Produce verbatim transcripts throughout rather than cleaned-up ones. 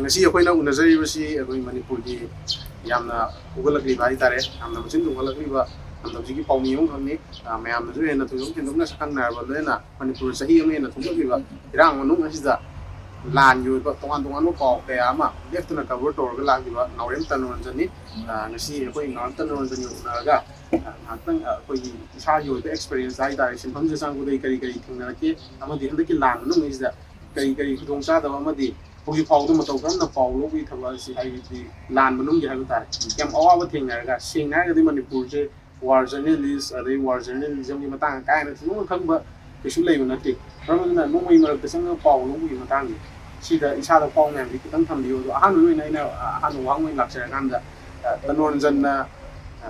ꯉꯁꯤ ꯑꯩꯈꯣꯏꯅ ꯎꯅꯖꯔꯤꯕꯁꯤ ꯑꯩꯈꯣꯏ ꯃꯅꯤꯄꯨꯔꯒꯤ ꯌꯥꯝꯅ ꯍꯧꯒꯠꯂꯛꯂꯤꯕ ꯍꯥꯏꯇꯥꯔꯦ, ꯌꯥꯝꯅ ꯃꯆꯤꯟ ꯇꯨꯝꯒꯠꯂꯛꯂꯤꯕ ꯂꯝꯗꯝꯁꯤꯒꯤ ꯄꯥꯎꯃꯤ ꯑꯃꯈꯛꯅꯤ꯫ ꯑ, ꯃꯌꯥꯝꯅꯁꯨ ꯍꯦꯟꯅ ꯊꯣꯏꯗꯣꯛ ꯍꯦꯟꯗꯣꯛꯅ ꯁꯛꯈꯪꯅꯔꯕ ꯂꯣꯏꯅ ꯃꯅꯤꯄꯨꯔ ꯆꯍꯤ ꯑꯃ ꯍꯦꯟꯅ ꯊꯣꯛꯂꯛꯂꯤꯕ ꯏꯔꯥꯡ ꯃꯅꯨꯡ ꯑꯁꯤꯗ ꯂꯥꯟꯒꯤ ꯑꯣꯏꯕ ꯇꯣꯉꯥꯟ ꯇꯣꯉꯥꯟꯕ ꯄꯥꯎ ꯀꯌꯥ ꯑꯃ ꯂꯦꯞꯇꯅ cover ꯇꯧꯔꯒ ꯂꯥꯛꯂꯤꯕ ꯅꯥꯎꯔꯦꯝ ꯇꯅꯣꯔꯟꯖꯟꯅꯤ꯫ ꯑ, ꯉꯁꯤ ꯑꯩꯈꯣꯏ ꯅꯥꯎꯔꯦꯝ ꯇꯅꯣꯔꯟꯖꯟꯒ ꯎꯅꯔꯒ, ꯑ, ꯉꯥꯏꯍꯥꯛꯇꯪ, ꯑ, ꯑꯩꯈꯣꯏꯒꯤ ꯏꯁꯥꯒꯤ ꯑꯣꯏꯕ experience ꯍꯥꯏꯇꯥꯔꯦ, ꯁꯤꯟꯐꯝꯁꯤꯗ ꯆꯪꯕꯗꯒꯤ ꯀꯔꯤ ꯀꯔꯤ ꯊꯦꯡꯅꯔꯛꯀꯦ ꯑꯃꯗꯤ ꯍꯟꯗꯛꯀꯤ ꯂꯥꯟ ꯃꯅꯨꯡꯁꯤꯗ ꯀꯔꯤ ꯀꯔꯤ ꯈꯨꯗꯣꯡꯆꯥꯗꯕ ꯑꯃꯗꯤ ꯍꯧꯖꯤꯛ ꯐꯥꯎꯗ ꯃꯇꯧ ꯀꯔꯝꯅ ꯄꯥꯎ ꯂꯧꯕꯒꯤ ꯊꯕꯛ ꯑꯁꯤ, ꯍꯥꯏꯕꯗꯤ ꯂꯥꯟ ꯃꯅꯨꯡꯒꯤ ꯍꯥꯏꯕ ꯇꯥꯔꯦ, ꯌꯥꯝ ꯑꯋꯥꯕ ꯊꯦꯡꯅꯔꯒ, ꯁꯦꯡꯅ ꯍꯥꯏꯔꯒꯗꯤ ꯃꯅꯤꯄꯨꯔꯁꯦ war journalist ꯑꯗꯩ war journalismꯒꯤ ꯃꯇꯥꯡꯗ ꯀꯥ ꯍꯦꯟꯅ ꯊꯣꯏꯗꯣꯛꯅ ꯈꯪꯕ ꯀꯩꯁꯨ ꯂꯩꯕ ꯅꯠꯇꯦ꯫ ꯃꯔꯝ ꯑꯗꯨꯅ ꯅꯣꯡꯃꯩ ꯃꯔꯛꯇ ꯆꯪꯉꯒ ꯄꯥꯎ ꯂꯧꯕꯒꯤ ꯃꯇꯥꯡꯁꯦ, ꯁꯤꯗ ꯏꯁꯥꯗ ꯄꯥꯎ ꯃꯌꯥꯝꯁꯦ ꯈꯤꯇꯪ ꯊꯝꯕꯤꯌꯨ꯫ ꯑꯗꯣ ꯑꯍꯥꯟꯕꯒꯤ ꯑꯣꯏꯅ ꯑꯩꯅ, ꯑ, ꯑꯍꯥꯟꯕ ꯋꯥꯍꯪ ꯑꯣꯏꯅ ꯂꯥꯛꯆꯔꯀꯥꯟꯗ, ꯑ, ꯇꯅꯣꯔꯟꯖꯟꯅ, ꯑ,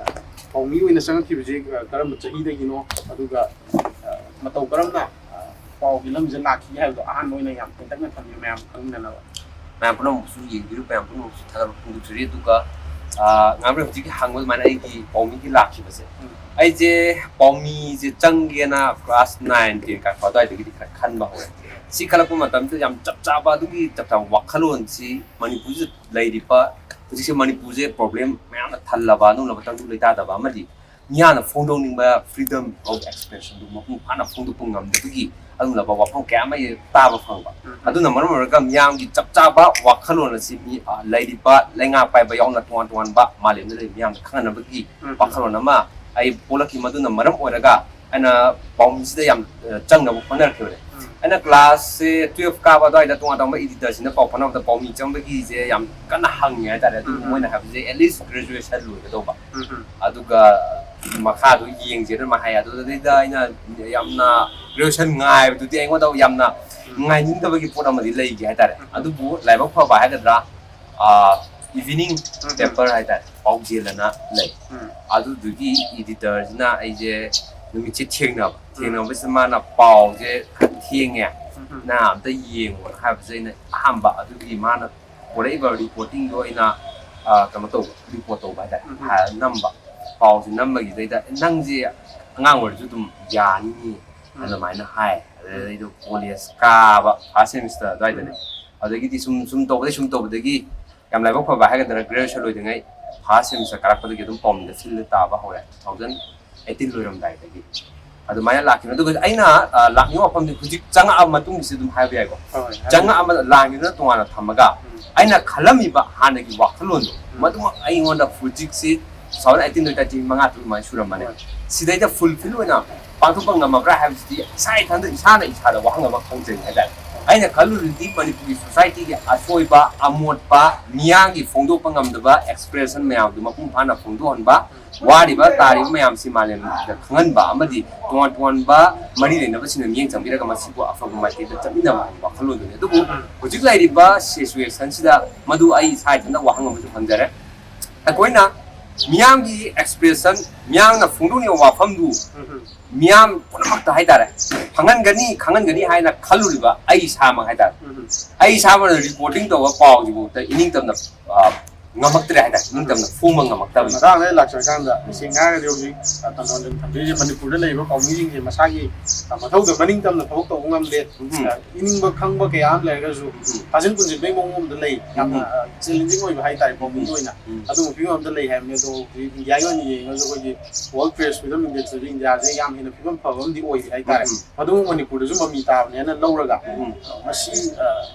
ꯄꯥꯎꯃꯤ ꯑꯣꯏꯅ ꯆꯪꯉꯛꯈꯤꯕꯁꯦ, ꯑ, ꯀꯔꯝꯕ ꯆꯍꯤꯗꯒꯤꯅꯣ? ꯑꯗꯨꯒ, ꯑ, ꯃꯇꯧ ꯀꯔꯝꯅ, ꯑ, ꯄꯥꯎꯒꯤ ꯂꯝꯁꯤꯗ ꯂꯥꯛꯈꯤꯒꯦ ꯍꯥꯏꯕꯗꯣ ꯑꯍꯥꯟꯕ ꯑꯣꯏꯅ ꯌꯥꯝ ꯇꯦꯟꯇꯛꯅ ꯊꯝꯕꯤꯌꯨ, ꯃꯌꯥꯝ ꯈꯪꯃꯤꯟꯅꯅꯕ꯫ ꯃꯌꯥꯝ ꯄꯨꯝꯅꯃꯛꯁꯨ ꯌꯦꯡꯕꯤꯔꯤꯕ ꯃꯌꯥꯝ ꯄꯨꯝꯅꯃꯛꯁꯨ ꯊꯥꯒꯠꯄ ꯐꯣꯡꯗꯣꯛꯆꯔꯤ꯫ ꯑꯗꯨꯒ, ꯑ, ꯉꯥꯡꯕ ꯍꯧꯖꯤꯛꯀꯤ ꯍꯪꯕ ꯑꯗꯨꯃꯥꯏꯅ ꯑꯩꯒꯤ ꯄꯥꯎꯃꯤꯒꯤ ꯂꯥꯛꯈꯤꯕꯁꯦ, ꯎꯝ꯫ ꯑꯩꯁꯦ ꯄꯥꯎꯃꯤꯁꯦ ꯆꯪꯒꯦꯅ class nine ten ꯀꯥꯔꯛꯄ ꯑꯗꯨꯋꯥꯏꯗꯒꯤꯗꯤ ꯈꯔ ꯈꯟꯕ ꯍꯧꯔꯦ꯫ ꯁꯤ ꯈꯜꯂꯛꯄ ꯃꯇꯝꯗ ꯌꯥꯝ ꯆꯞ ꯆꯥꯕ, ꯑꯗꯨꯒꯤ ꯆꯞ ꯆꯥꯕ ꯋꯥꯈꯜꯂꯣꯟꯁꯤ ꯃꯅꯤꯄꯨꯔꯁꯤꯗ ꯂꯩꯔꯤꯕ, ꯍꯧꯖꯤꯛꯁꯦ ꯃꯅꯤꯄꯨꯔꯁꯦ problem ꯃꯌꯥꯝꯅ ꯊꯜꯂꯕ, ꯑꯗꯨꯒꯨꯝꯂꯕ ꯇꯪꯗꯨ ꯂꯩꯇꯥꯗꯕ ꯑꯃꯗꯤ ꯃꯤꯌꯥꯝꯅ ꯐꯣꯡꯗꯣꯛꯅꯤꯡꯕ freedom of expressionꯗꯨ ꯃꯄꯨꯡ ꯐꯥꯅ ꯐꯣꯡꯗꯣꯛꯄ ꯉꯝꯗꯕꯒꯤ ꯑꯗꯨꯒꯨꯝꯂꯕ ꯋꯥꯐꯝ ꯀꯌꯥ ꯑꯃ ꯇꯥꯕ ꯐꯪꯕ꯫ ꯎꯝ꯫ ꯑꯗꯨꯅ ꯃꯔꯝ ꯑꯣꯏꯔꯒ ꯃꯤꯌꯥꯝꯒꯤ ꯆꯞ ꯆꯥꯕ ꯋꯥꯈꯜꯂꯣꯟ ꯑꯁꯤ ꯃꯤ, ꯑ, ꯂꯩꯔꯤꯕ ꯂꯩꯉꯥꯛ ꯄꯥꯏꯕ ꯌꯥꯎꯅ ꯇꯣꯉꯥꯟ ꯇꯣꯉꯥꯟꯕ ꯃꯥꯂꯦꯝꯗ ꯂꯩꯔꯤꯕ ꯃꯤꯌꯥꯝꯅ ꯈꯪꯍꯟꯅꯕꯒꯤ ꯎꯝ꯫ ꯋꯥꯈꯜꯂꯣꯟ ꯑꯃ ꯑꯩ ꯄꯣꯛꯂꯛꯈꯤ꯫ ꯃꯗꯨꯅ ꯃꯔꯝ ꯑꯣꯏꯔꯒ ꯑꯩꯅ ꯄꯥꯎꯃꯤꯁꯤꯗ ꯌꯥꯝ, ꯑ, ꯆꯪꯅꯕ ꯍꯣꯠꯅꯔꯛꯈꯤꯕꯅꯦ꯫ ꯎꯝ꯫ ꯑꯩꯅ classꯁꯦ twelve ꯀꯥꯕ ꯑꯗꯨꯋꯥꯏꯗ ꯇꯣꯉꯥꯟ ꯇꯣꯉꯥꯟꯕ editorꯁꯤꯡꯗ ꯄꯥꯎ ꯐꯥꯎꯅꯕꯗ ꯄꯥꯎꯃꯤ ꯆꯪꯕꯒꯤꯁꯦ ꯌꯥꯝ ꯀꯟꯅ ꯍꯪꯉꯦ ꯍꯥꯏꯇꯥꯔꯦ꯫ ꯑꯗꯨꯕꯨ ꯎꯝ꯫ ꯃꯣꯏꯅ ꯍꯥꯏꯕꯁꯦ at least graduation ꯂꯣꯏꯒꯗꯧꯕ꯫ ꯎꯝ ꯎꯝ꯫ ꯑꯗꯨꯒ ꯃꯈꯥꯗꯣ ꯌꯦꯡꯁꯦꯅ ꯑꯗꯨꯃꯥꯏꯅ ꯍꯥꯏ꯫ ꯑꯗꯨꯗꯩꯗ ꯑꯩꯅ ꯌꯥꯝꯅ graduation ꯉꯥꯏꯕꯗꯨꯗꯤ ꯑꯩꯉꯣꯟꯗ ꯌꯥꯝꯅ ꯎꯝ꯫ ꯉꯥꯏꯅꯤꯡꯗꯕꯒꯤ ꯄꯣꯠ ꯑꯃꯗꯤ ꯂꯩꯒꯦ ꯍꯥꯏꯇꯥꯔꯦ꯫ ꯎꯝ꯫ ꯑꯗꯨꯕꯨ ꯂꯥꯏꯕꯛ ꯐꯕ ꯍꯥꯏꯒꯗ꯭ꯔꯥ, ꯑꯥ, evening ꯎꯝ꯫ Paper ꯍꯥꯏꯇꯥꯔꯦ, ꯄꯥꯎꯖꯦꯜ ꯑꯅ ꯂꯩ꯫ ꯎꯝ꯫ ꯑꯗꯨꯗꯨꯒꯤ editorꯁꯤꯅ ꯑꯩꯁꯦ ꯅꯨꯃꯤꯠꯁꯦ ꯊꯦꯡꯅꯕ, ꯎꯝ꯫ ꯊꯦꯡꯅꯕꯁꯤꯗ ꯃꯥꯅ ꯄꯥꯎꯁꯦ ꯈꯔ ꯊꯦꯡꯉꯦ, ꯎꯝ꯫ ꯅꯪ ꯑꯝꯇ ꯌꯦꯡꯉꯣꯅ ꯍꯥꯏꯕꯁꯦ ꯑꯩꯅ ꯑꯍꯥꯟꯕ ꯑꯗꯨꯒꯤ ꯃꯥꯅ ꯄꯨꯔꯛꯏꯕ reportingꯗꯣ ꯑꯩꯅ, ꯑ, ꯀꯩꯅꯣ ꯇꯧꯕ, report ꯇꯧꯕ ꯍꯥꯏꯇꯥꯔꯦ꯫ ꯎꯝ꯫ ꯍꯥꯏ-, ꯅꯝꯕ꯫ ꯄꯥꯎꯁꯦ ꯅꯝꯕꯒꯤꯗꯩꯗ, "ꯅꯪꯁꯦ ꯑꯉꯥꯡ ꯑꯣꯏꯔꯁꯨ ꯑꯗꯨꯝ ꯌꯥꯅꯤꯌꯦ", ꯎꯝ꯫ ꯑꯗꯨꯃꯥꯏꯅ ꯍꯥꯏ꯫ ꯑꯗꯨꯗꯩꯗ ꯑꯩꯗꯣ college ꯀꯥꯕ first semester ꯑꯗꯨꯋꯥꯏꯗꯅꯦ꯫ ꯎꯝ꯫ ꯑꯗꯒꯤꯗꯤ ꯁꯨꯝ ꯁꯨꯝ ꯇꯧꯕꯗꯒꯤ ꯁꯨꯝ ꯇꯧꯕꯗꯒꯤ ꯌꯥꯝ ꯂꯥꯏꯕꯛ ꯐꯕ ꯍꯥꯏꯒꯗ꯭ꯔꯥ, ꯒ꯭ꯔꯦꯖꯨꯑꯦꯁꯟ ꯂꯣꯏꯗ꯭ꯔꯤꯉꯩ ꯐꯥꯔꯁ ꯁꯦꯃꯤꯁꯇꯔ ꯀꯥꯔꯛꯄꯗꯒꯤ ꯑꯗꯨꯝ ꯄꯥꯎꯃꯤꯗ ꯐꯤꯜꯗ ꯇꯥꯕ ꯍꯧꯔꯦ, ꯇꯨ ꯊꯥꯎꯖꯟ ꯑꯩꯠꯇꯤꯟ ꯂꯣꯏꯔꯝꯗꯥꯏꯗꯒꯤ꯫ ꯑꯗꯨꯃꯥꯏꯅ ꯂꯥꯛꯈꯤꯕꯅꯦ꯫ ꯑꯗꯨꯒ ꯑꯩꯅ, ꯑ, ꯂꯥꯛꯅꯤꯡꯕ ꯋꯥꯐꯝꯗꯤ ꯍꯧꯖꯤꯛ ꯆꯪꯉꯛꯑꯕ ꯃꯇꯨꯡꯒꯤꯁꯨ ꯑꯗꯨꯝ ꯍꯥꯏꯕ ꯌꯥꯏꯀꯣ꯫ ꯍꯣꯏ, ꯍꯥꯏꯕꯤꯌꯨ꯫ ꯆꯪꯉꯛꯑꯕ ꯂꯥꯟꯒꯤꯗꯨꯅ ꯇꯣꯉꯥꯟꯅ ꯊꯝꯃꯒ, ꯎꯝ꯫ ꯑꯩꯅ ꯈꯜꯂꯝꯃꯤꯕ ꯍꯥꯟꯅꯒꯤ ꯋꯥꯈꯜꯂꯣꯟꯗꯣ, ꯎꯝ꯫ ꯃꯗꯨꯃꯛ ꯑꯩꯉꯣꯟꯗ ꯍꯧꯖꯤꯛꯁꯤ ꯇꯨ ꯊꯥꯎꯖꯟ ꯑꯩꯠꯇꯤꯟ ꯑꯣꯏꯇꯥꯔꯗꯤ ꯆꯍꯤ ꯃꯉꯥ ꯇꯔꯨꯛ ꯑꯗꯨꯃꯥꯏꯅ ꯁꯨꯔꯝꯃꯅꯤ꯫ ꯍꯣꯏ꯫ ꯁꯤꯗꯩꯗ ꯐꯨꯜꯐꯤꯜ ꯑꯣꯏꯅ ꯄꯥꯡꯊꯣꯛꯄ ꯉꯝꯃꯕ꯭ꯔꯥ ꯍꯥꯏꯕꯁꯤꯗꯤ ꯏꯁꯥ ꯏꯊꯟꯗ, ꯏꯁꯥꯅ ꯏꯁꯥꯗ ꯋꯥꯍꯪ ꯑꯃ ꯈꯪꯖꯩ ꯍꯥꯏꯇꯥꯔꯦ꯫ ꯑꯩꯅ ꯈꯜꯂꯨꯔꯤꯗꯤ ꯃꯅꯤꯄꯨꯔꯒꯤ ꯁꯣꯁꯥꯏꯇꯤꯒꯤ ꯑꯁꯣꯏꯕ, ꯑꯃꯣꯠꯄ, ꯃꯤꯌꯥꯝꯒꯤ ꯐꯣꯡꯗꯣꯛꯄ ꯉꯝꯗꯕ ꯑꯦꯛꯁꯄ꯭ꯔꯦꯁꯟ ꯃꯌꯥꯝꯗꯨ ꯃꯄꯨꯡ ꯐꯥꯅ ꯐꯣꯡꯗꯣꯛꯍꯟꯕ, ꯋꯥꯔꯤꯕ ꯇꯥꯔꯤꯕ ꯃꯌꯥꯝꯁꯤ ꯃꯥꯂꯦꯝꯗ ꯈꯪꯍꯟꯕ ꯑꯃꯗꯤ ꯇꯣꯉꯥꯟ ꯇꯣꯉꯥꯟꯕ ꯃꯔꯤ ꯂꯩꯅꯕꯁꯤꯡꯅ ꯃꯤꯠꯌꯦꯡ ꯆꯪꯕꯤꯔꯒ ꯃꯁꯤꯕꯨ ꯑꯐꯕ ꯃꯥꯏꯀꯩꯗ ꯆꯠꯃꯤꯟꯅꯕ ꯍꯥꯏꯕ ꯋꯥꯈꯜꯂꯣꯟꯗꯨꯅꯤ꯫ ꯑꯗꯨꯕꯨ ꯍꯧꯖꯤꯛ ꯂꯩꯔꯤꯕ ꯁꯤꯆꯨꯋꯦꯁꯟꯁꯤꯗ ꯃꯗꯨ ꯑꯩ ꯏꯁꯥ ꯏꯊꯟꯇ ꯋꯥꯍꯪ ꯑꯃꯁꯨ ꯍꯪꯖꯔꯦ꯫ ꯑꯩꯈꯣꯏꯅ ꯃꯤꯌꯥꯝꯒꯤ ꯑꯦꯛꯁꯄ꯭ꯔꯦꯁꯟ, ꯃꯤꯌꯥꯝꯅ ꯐꯣꯡꯗꯣꯛꯅꯤꯡꯕ ꯋꯥꯐꯝꯗꯨ ꯃꯤꯌꯥꯝ ꯄꯨꯝꯅꯃꯛꯇ ꯍꯥꯏꯇꯥꯔꯦ, ꯐꯪꯍꯟꯒꯅꯤ, ꯈꯪꯍꯟꯒꯅꯤ ꯍꯥꯏꯅ ꯈꯜꯂꯨꯔꯤꯕ ꯑꯩ ꯏꯁꯥꯃꯛ ꯍꯥꯏꯇꯥꯔꯦ, ꯑꯩ ꯏꯁꯥꯃꯛꯅ ꯔꯤꯄꯣꯔꯇꯤꯡ ꯇꯧꯕ ꯄꯥꯎꯁꯤꯐꯥꯎꯗ ꯏꯅꯤꯡꯇꯝꯅ, ꯑ, ꯉꯝꯃꯛꯇ꯭ꯔꯦ ꯍꯥꯏꯇꯥꯔꯦ, ꯏꯅꯤꯡꯇꯝꯅ ꯐꯣꯡꯕ ꯉꯝꯃꯛꯇꯕꯅꯤ꯫ ꯃꯇꯥꯡꯗ ꯂꯥꯛꯆꯔꯀꯥꯟꯗ, ꯁꯦꯡꯅ ꯍꯥꯏꯔꯒꯗꯤ ꯍꯧꯖꯤꯛ, ꯑ, ꯇꯝꯕꯥꯜ ꯇꯝꯐꯝ ꯊꯝꯕꯤꯔꯤꯁꯦ ꯃꯅꯤꯄꯨꯔꯗ ꯂꯩꯔꯤꯕ ꯄꯥꯎꯃꯤꯁꯤꯡꯁꯦ ꯃꯁꯥꯒꯤ, ꯑ, ꯃꯊꯧꯗ ꯃꯅꯤꯡ ꯇꯝꯅ ꯊꯕꯛ ꯇꯧꯕ ꯉꯝꯗꯦ꯫ ꯎꯝ꯫ ꯑ, ꯏꯅꯤꯡꯕ ꯈꯪꯕ ꯀꯌꯥ ꯑꯃ ꯂꯩꯔꯒꯁꯨ ꯎꯝ꯫ ꯊꯥꯖꯤꯟ ꯄꯨꯟꯁꯤꯟꯕꯒꯤ ꯃꯑꯣꯡ ꯑꯃꯗ ꯂꯩ꯫ ꯌꯥꯝꯅ, ꯎꯝ꯫ ꯑ, ꯆꯦꯂꯦꯟꯖꯤꯡ ꯑꯣꯏꯕ ꯍꯥꯏꯇꯥꯔꯦ, ꯄꯥꯎꯃꯤꯒꯤ ꯎꯝ꯫ ꯑꯣꯏꯅ꯫ ꯎꯝ꯫ ꯑꯗꯨꯒꯨꯝꯕ ꯐꯤꯕꯝ ꯑꯃꯗ ꯂꯩ ꯍꯥꯏꯕꯅꯤ꯫ ꯑꯗꯣ ꯍꯧꯖꯤꯛ ꯏꯟꯗꯤꯌꯥꯒꯤ ꯑꯣꯏꯅ ꯌꯦꯡꯉꯒꯁꯨ ꯑꯩꯈꯣꯏꯒꯤ World Press Freedom Indexꯇꯁꯨ ꯏꯟꯗꯤꯌꯥꯁꯦ ꯌꯥꯝ ꯍꯦꯟꯅ ꯐꯤꯕꯝ ꯐꯕ ꯑꯃꯗꯤ ꯑꯣꯏꯔꯤ ꯍꯥꯏꯇꯥꯔꯦ꯫ ꯎꯝ꯫ ꯃꯗꯨ ꯃꯅꯤꯄꯨꯔꯗꯁꯨ ꯃꯃꯤ ꯇꯥꯕꯅꯦꯅ ꯂꯧꯔꯒ, ꯎꯝ꯫ ꯑ, ꯃꯁꯤ, ꯑ,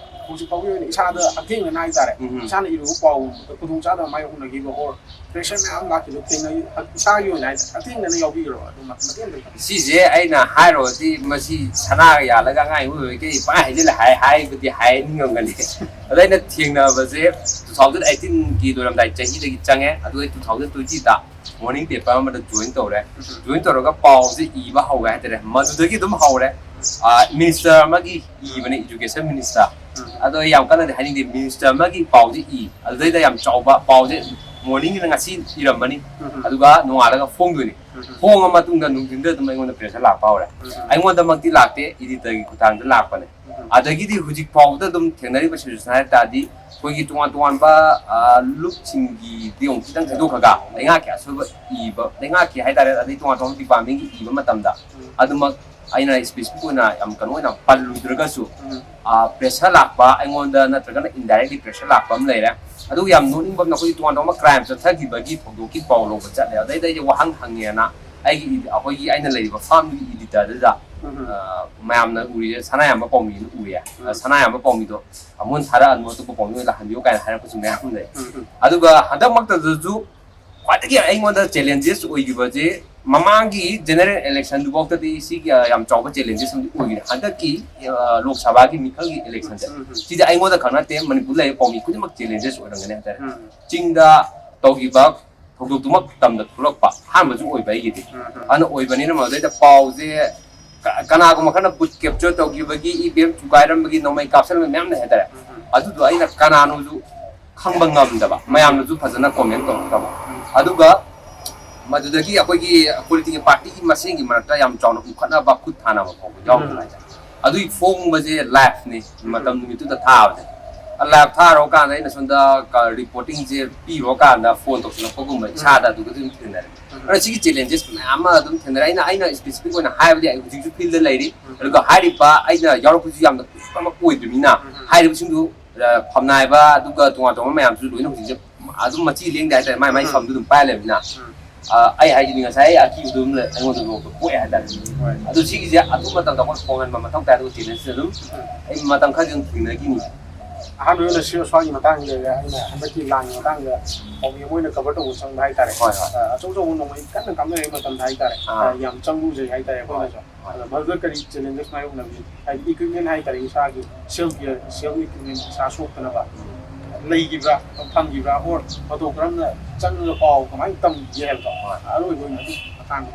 ꯍꯧꯖꯤꯛ ꯐꯥꯎꯒꯤ ꯑꯣꯏꯅ ꯏꯁꯥꯗ ꯍꯛꯊꯦꯡꯅꯅ ꯍꯥꯏꯇꯥꯔꯦ, ꯎꯝ꯫ ꯏꯁꯥꯅ ꯏꯔꯨꯕ ꯄꯥꯎꯒꯨꯝꯕꯗ ꯈꯨꯗꯣꯡꯆꯥꯗꯕ ꯃꯥꯌꯣꯛꯅꯈꯤꯕ or pressure ꯃꯌꯥꯝ ꯂꯥꯛꯈꯤꯕ ꯊꯦꯡꯅ-, ꯏꯁꯥꯒꯤ ꯑꯣꯏꯅ ꯍꯥꯏꯇꯥꯔꯦ, ꯍꯛꯊꯦꯡꯅꯅ ꯌꯥꯎꯕꯤꯈ꯭ꯔꯕ? ꯑꯗꯨ ꯃꯇꯦꯡ ꯑꯝꯇ ꯁꯤꯁꯦ ꯑꯩꯅ ꯍꯥꯏꯔꯨꯔꯗꯤ ꯃꯁꯤ ꯁꯅꯥꯒ ꯌꯥꯜꯂꯒ ꯑꯉꯥꯡ ꯑꯣꯏꯔꯤꯉꯩ ꯄꯪꯍꯥꯏ ꯍꯥꯏꯖꯤꯜꯂꯦ ꯍꯥꯏ-, ꯍꯥꯏꯕꯗꯤ ꯍꯥꯏꯅꯤꯡꯉꯝꯒꯅꯤ꯫ ꯑꯗ ꯑꯩꯅ ꯊꯦꯡꯅꯕꯁꯦ ꯇꯨ ꯊꯥꯎꯖꯟ ꯑꯩꯠꯇꯤꯟꯒꯤ ꯂꯣꯏꯔꯝꯗꯥꯏ ꯆꯍꯤꯗꯒꯤ ꯆꯪꯉꯦ, ꯑꯗꯨꯒ ꯑꯩ ꯇꯨ ꯊꯥꯎꯖꯟ ꯇ꯭ꯋꯦꯟꯇꯤꯗ ꯃꯣꯔꯅꯤꯡ ꯄꯦꯄꯔ ꯑꯃꯗ ꯖꯣꯏꯟ ꯇꯧꯔꯦ꯫ ꯖꯣꯏꯟ ꯇꯧꯔꯒ ꯄꯥꯎꯁꯦ ꯏꯕ ꯍꯧꯔꯦ ꯍꯥꯏꯇꯥꯔꯦ꯫ ꯃꯗꯨꯗꯒꯤ ꯑꯗꯨꯝ ꯍꯧꯔꯦ꯫ ꯑꯥ, ꯃꯤꯅꯤꯁꯇꯔ ꯑꯃꯒꯤ ꯏꯕꯅꯦ, ꯏꯖꯨꯀꯦꯁꯟ ꯃꯤꯅꯤꯁꯇꯔ꯫ ꯑꯗꯣ ꯑꯩ ꯌꯥꯝ ꯀꯟꯅꯗꯤ ꯍꯥꯏꯅꯤꯡꯗꯦ, ꯃꯤꯅꯤꯁꯇꯔ ꯑꯃꯒꯤ ꯄꯥꯎꯁꯦ ꯏ, ꯑꯗꯨꯗꯩꯗ ꯌꯥꯝ ꯆꯥꯎꯕ ꯄꯥꯎꯁꯦ ꯃꯣꯔꯅꯤꯡꯒꯤꯗ ꯉꯁꯤ ꯏꯔꯝꯃꯅꯤ, ꯑꯗꯨꯒ ꯅꯣꯡꯉꯥꯜꯂꯒ ꯐꯣꯡꯗꯣꯏꯅꯤ꯫ ꯐꯣꯡꯉ ꯃꯇꯨꯡꯗ ꯅꯨꯡꯊꯤꯟꯗ ꯑꯗꯨꯝ ꯑꯩꯉꯣꯟꯗ ꯄ꯭ꯔꯦꯁꯔ ꯂꯥꯛꯄ ꯍꯧꯔꯦ꯫ ꯑꯩꯉꯣꯟꯗꯃꯛꯇꯤ ꯂꯥꯛꯇꯦ, ꯏꯗꯤꯇꯔꯒꯤ ꯈꯨꯠꯊꯥꯡꯗ ꯂꯥꯛꯄꯅꯦ꯫ ꯑꯗꯒꯤꯗꯤ ꯍꯧꯖꯤꯛ ꯐꯥꯎꯕꯗ ꯑꯗꯨꯝ ꯊꯦꯡꯅꯔꯤꯕ ꯁꯤꯆꯨꯋꯦꯁꯟ ꯍꯥꯏ ꯇꯥꯔꯗꯤ, ꯑꯩꯈꯣꯏꯒꯤ ꯇꯣꯉꯥꯟ ꯇꯣꯉꯥꯟꯕ, ꯑ, ꯂꯨꯞꯁꯤꯡꯒꯤꯗꯤ ꯑꯃꯨꯛ ꯈꯤꯇꯪ ꯊꯩꯗꯣꯛꯈ꯭ꯔꯒ, ꯂꯩꯉꯥꯛꯀꯤ ꯑꯁꯣꯏꯕ ꯏꯕ, ꯂꯩꯉꯥꯛꯀꯤ ꯍꯥꯏꯇꯥꯔꯦ, ꯑꯗꯩ ꯇꯣꯉꯥꯟ ꯇꯣꯉꯥꯟꯕ ꯗꯤꯄꯥꯔꯠꯃꯦꯟꯒꯤ ꯏꯕ ꯃꯇꯝꯗ ꯑꯗꯨꯃꯛ ꯑꯩꯅ ꯁ꯭ꯄꯦꯁꯤꯐꯤꯛ ꯑꯣꯏꯅ ꯌꯥꯝ ꯀꯩꯅꯣ ꯑꯣꯏꯅ ꯄꯜꯂꯨꯗ꯭ꯔꯒꯁꯨ, ꯎꯝ꯫ ꯄ꯭ꯔꯦꯁꯔ ꯂꯥꯛꯄ, ꯑꯩꯉꯣꯟꯗ ꯅꯠꯇ꯭ꯔꯒꯅ ꯏꯟꯗꯥꯏꯔꯦꯛꯂꯤ ꯄ꯭ꯔꯦꯁꯔ ꯂꯥꯛꯄ ꯑꯃ ꯂꯩꯔꯦ꯫ ꯑꯗꯨꯒ ꯌꯥꯝ ꯅꯣꯛꯅꯤꯡꯕ ꯑꯃꯅ, ꯑꯩꯈꯣꯏꯒꯤ ꯇꯣꯉꯥꯟ ꯇꯣꯉꯥꯟꯕ ꯀ꯭ꯔꯥꯏꯝ ꯆꯠꯊꯈꯤꯕꯒꯤ ꯊꯧꯗꯣꯛꯀꯤ ꯄꯥꯎ ꯂꯧꯕ ꯆꯠꯂꯦ꯫ ꯑꯗꯩꯗ ꯑꯩꯁꯦ ꯋꯥꯍꯪ ꯍꯪꯉꯦꯅ ꯑꯩꯒꯤ ꯏꯗꯤ-, ꯑꯩꯈꯣꯏꯒꯤ ꯑꯩꯅ ꯂꯩꯔꯤꯕ ꯐꯥꯝꯗꯨꯒꯤ ꯏꯗꯤꯇꯔꯗꯨꯗ, ꯎꯝ꯫ ꯑ, ꯃꯌꯥꯝꯅ ꯎꯔꯤꯁꯦ ꯁꯅꯥꯌꯥꯝꯕ ꯄꯥꯎꯃꯤꯅ ꯎꯔꯦ꯫ ꯎꯝ꯫ ꯁꯅꯥꯌꯥꯝꯕ ꯄꯥꯎꯃꯤꯗꯣ ꯑꯃꯨꯛ ꯊꯥꯔꯛꯑꯅꯨ, ꯑꯇꯣꯞꯄ ꯄꯥꯎꯃꯤ ꯑꯣꯏꯅ ꯂꯥꯛꯍꯟꯕꯤꯌꯨ ꯀꯥꯏꯅ ꯍꯥꯏꯔꯛꯄꯁꯨ ꯃꯌꯥꯝ ꯂꯩ꯫ ꯎꯝ, ꯎꯝ꯫ ꯑꯗꯨꯒ ꯍꯟꯗꯛꯃꯛꯇꯗꯁꯨ ꯈ꯭ꯋꯥꯏꯗꯒꯤ ꯑꯩꯉꯣꯟꯗ ꯆꯦꯂꯦꯟꯖꯦꯁ ꯑꯣꯏꯈꯤꯕꯁꯦ, ꯃꯃꯥꯡꯒꯤ ꯖꯦꯅꯔꯦꯜ ꯏꯂꯦꯛꯁꯟꯗꯨꯐꯥꯎꯗꯗꯤ ꯁꯤꯒꯤ, ꯑ, ꯌꯥꯝ ꯆꯥꯎꯕ ꯆꯦꯂꯦꯟꯖꯦꯁ ꯑꯃꯗꯤ ꯑꯣꯏꯈꯤꯅꯤ꯫ ꯍꯟꯗꯛꯀꯤ, ꯑ, ꯂꯣꯛ ꯁꯚꯥꯒꯤ ꯃꯤꯈꯜꯒꯤ ꯏꯂꯦꯛꯁꯟꯁꯦ, ꯎꯝ, ꯎꯝ꯫ ꯁꯤꯗ ꯑꯩꯉꯣꯟꯗ ꯈꯛ ꯅꯠꯇꯦ, ꯃꯅꯤꯄꯨꯔꯗ ꯂꯩꯔꯤꯕ ꯄꯥꯎꯃꯤ ꯈꯨꯗꯤꯡꯃꯛ ꯆꯦꯂꯦꯟꯖꯦꯁ ꯑꯣꯏꯔꯝꯒꯅꯤ ꯍꯥꯏꯇꯥꯔꯦ꯫ ꯎꯝ꯫ ꯆꯤꯡꯗ ꯇꯧꯈꯤꯕ ꯊꯧꯗꯣꯛꯇꯨꯃꯛ ꯇꯝꯗ ꯊꯣꯛꯂꯛꯄ ꯑꯍꯥꯟꯕꯁꯨ ꯑꯣꯏꯕ ꯑꯩꯒꯤꯗꯤ꯫ ꯎꯝ, ꯎꯝ꯫ ꯑꯗꯨꯅ ꯑꯣꯏꯕꯅꯤꯅ ꯃꯗꯩꯗ ꯄꯥꯎꯁꯦ ꯀ-, ꯀꯅꯥꯒꯨꯝꯕ ꯈꯔꯅ ꯕꯨꯠ ꯀꯦꯞꯆꯔ ꯇꯧꯈꯤꯕꯒꯤ, ꯏ ꯚꯤ ꯑꯦꯝ ꯊꯨꯒꯥꯏꯔꯝꯕꯒꯤ, ꯅꯣꯡꯃꯩ ꯀꯥꯞꯁꯟꯕ ꯃꯌꯥꯝ ꯂꯩ ꯍꯥꯏꯇꯥꯔꯦ꯫ ꯎꯝ, ꯎꯝ꯫ ꯑꯗꯨꯗꯣ ꯑꯩꯅ ꯀꯅꯥꯅꯣꯁꯨ ꯈꯪꯕ ꯉꯝꯗꯕ, ꯃꯌꯥꯝꯅꯁꯨ ꯐꯖꯅ ꯀꯣꯃꯦꯟ ꯇꯧꯔꯛꯇꯕ꯫ ꯎꯝ꯫ ꯑꯗꯨꯒ ꯃꯗꯨꯗꯒꯤ ꯑꯩꯈꯣꯏꯒꯤ ꯄꯣꯂꯤꯇꯤꯀꯦꯜ ꯄꯥꯔꯇꯤꯒꯤ ꯃꯁꯦꯟꯒꯤ ꯃꯔꯛꯇ ꯌꯥꯝ ꯆꯥꯎꯅ ꯎꯈꯠꯅꯕ, ꯈꯨꯠ ꯊꯥꯅꯕ ꯐꯥꯎꯕ ꯌꯥꯎꯈꯤꯕ ꯎꯝ꯫ ꯍꯥꯏꯇꯥꯔꯦ꯫ ꯑꯗꯨꯒꯤ ꯐꯣꯡꯕꯁꯦ ꯂꯥꯏꯐꯅꯤ, ꯎꯝ꯫ ꯃꯇꯝ ꯅꯨꯃꯤꯠꯇꯨꯗ ꯊꯥꯕꯁꯦ꯫ ꯂꯥꯏꯐ ꯊꯥꯔꯨꯔꯀꯥꯟꯗ ꯑꯩꯅ ꯁꯣꯝꯗ ꯀ-, ꯔꯤꯄꯣꯔꯇꯤꯡꯁꯦ ꯄꯤꯔꯨꯔꯀꯥꯟꯗ ꯐꯣꯟ ꯇꯧꯁꯤꯜꯂꯛꯄꯒꯨꯝꯕ ꯎꯝ꯫ ꯏꯁꯥꯗ ꯑꯗꯨꯒ ꯑꯗꯨꯝ ꯊꯦꯡꯅꯔꯦ꯫ ꯎꯝ꯫ ꯑꯗꯨꯅ ꯁꯤꯒꯤ ꯆꯦꯂꯦꯟꯖꯦꯁ ꯃꯌꯥꯝ ꯑꯃ ꯑꯗꯨꯝ ꯊꯦꯡꯅꯔꯦ꯫ ꯑꯩꯅ, ꯑꯩꯅ ꯁ꯭ꯄꯦꯁꯤꯐꯤꯛ ꯑꯣꯏꯅ ꯍꯥꯏꯕꯗꯤ ꯑꯩ ꯍꯧꯖꯤꯛꯁꯨ ꯐꯤꯜꯗ ꯂꯩꯔꯤ꯫ ꯎꯝ꯫ ꯑꯗꯨꯒ ꯍꯥꯏꯔꯤꯕ ꯑꯩꯅ ꯌꯥꯎꯔꯛꯄꯁꯨ ꯌꯥꯝꯅ ꯀꯨꯏꯕ ꯑꯃ ꯑꯣꯏꯗ꯭ꯔꯤꯕꯅꯤꯅ ꯎꯝ꯫ ꯍꯥꯏꯔꯤꯕꯁꯤꯡꯗꯨ, ꯑ, ꯐꯝꯅꯥꯏꯕ ꯑꯗꯨꯒ ꯇꯣꯉꯥꯟ ꯇꯣꯉꯥꯟꯕ ꯃꯌꯥꯝꯁꯨ ꯂꯣꯏꯅ ꯍꯧꯖꯤꯛꯁꯦ ꯑꯗꯨꯝ ꯃꯆꯤ ꯂꯦꯡꯗꯦ ꯍꯥꯏꯇꯥꯔꯦ, ꯃꯥꯏ ꯃꯥꯏ ꯎꯝ꯫ ꯁꯝꯗꯨ ꯑꯗꯨꯝ ꯄꯥꯏ ꯂꯩꯕꯅꯤꯅ꯫ ꯎꯝ꯫ ꯑ, ꯑꯩ ꯍꯥꯏꯗꯤ ꯉꯁꯥꯏ ꯑꯩ ꯑꯀꯤꯕꯗꯨ ꯑꯗꯨꯝ ꯂꯩ, ꯑꯩꯉꯣꯟꯗ ꯅꯣꯛꯄ ꯄꯣꯛꯑꯦ ꯍꯥꯏꯇꯥꯔꯦ꯫ ꯍꯣꯏ꯫ ꯑꯗꯨ ꯁꯤꯒꯤꯁꯦ ꯑꯗꯨ ꯃꯇꯝꯗ ꯑꯩꯈꯣꯏ ꯈꯣꯡꯍꯟꯕ ꯃꯊꯧ ꯇꯥꯏ, ꯑꯗꯨꯒ ꯆꯦꯂꯦꯟꯖꯁꯦ ꯑꯗꯨꯝ ꯎꯝ꯫ ꯑꯩ ꯃꯇꯝ ꯈꯔꯗꯤ ꯑꯗꯨꯝ ꯊꯦꯡꯅꯈꯤꯅꯤ꯫ ꯑꯍꯥꯟꯕ ꯑꯣꯏꯅ ꯁꯤ ꯁ꯭ꯋꯥꯏꯒꯤ ꯃꯇꯥꯡꯁꯤꯗ ꯑꯩꯅ ꯍꯟꯗꯛꯀꯤ ꯂꯥꯟꯒꯤ ꯃꯇꯥꯡꯗ ꯄꯥꯎꯃꯤ ꯑꯃ ꯑꯣꯏꯅ ꯀꯚꯔ ꯇꯧꯕ ꯆꯪꯕ ꯍꯥꯏꯇꯥꯔꯦ꯫ ꯍꯣꯏ, ꯍꯣꯏ꯫ ꯑ, ꯑꯆꯧ ꯑꯆꯧꯕ ꯅꯣꯡꯃꯩ ꯀꯟꯅ ꯀꯥꯞꯅꯔꯤꯉꯩ ꯃꯇꯝꯗ ꯍꯥꯏꯇꯥꯔꯦ꯫ ꯑꯥ꯫ ꯑ, ꯌꯥꯝ ꯆꯪ ꯂꯨꯖꯩ ꯍꯥꯏꯇꯥꯔꯦ ꯑꯩꯈꯣꯏꯅꯁꯨ꯫ ꯍꯣꯏ꯫ ꯑꯗ ꯃꯗꯨꯗ ꯀꯔꯤ ꯆꯦꯂꯦꯟꯖꯦꯁ ꯃꯥꯌꯣꯛꯅꯕꯤ? ꯍꯥꯏꯗꯤ ꯏꯀ꯭ꯋꯤꯞꯃꯦꯟ ꯍꯥꯏꯇꯥꯔꯦ, ꯏꯁꯥꯒꯤ ꯁꯦꯜꯐ ꯒꯤꯌꯔ, ꯁꯦꯜꯐ ꯏꯀ꯭ꯋꯤꯞꯃꯦꯟ ꯏꯁꯥ ꯁꯣꯛꯇꯅꯕ ꯂꯩꯈꯤꯕ꯭ꯔꯥ, ꯐꯪꯈꯤꯕ꯭ꯔꯥ, ꯑꯣꯔ ꯃꯇꯧ ꯀꯔꯝꯅ ꯆꯪꯉꯒ ꯄꯥꯎ ꯀꯃꯥꯏꯅ ꯇꯝꯈꯤꯒꯦ ꯍꯥꯏꯕꯗꯣ ꯑꯔꯣꯏꯕ ꯑꯣꯏꯅ ꯑꯗꯨ ꯃꯇꯥꯡꯗ꯫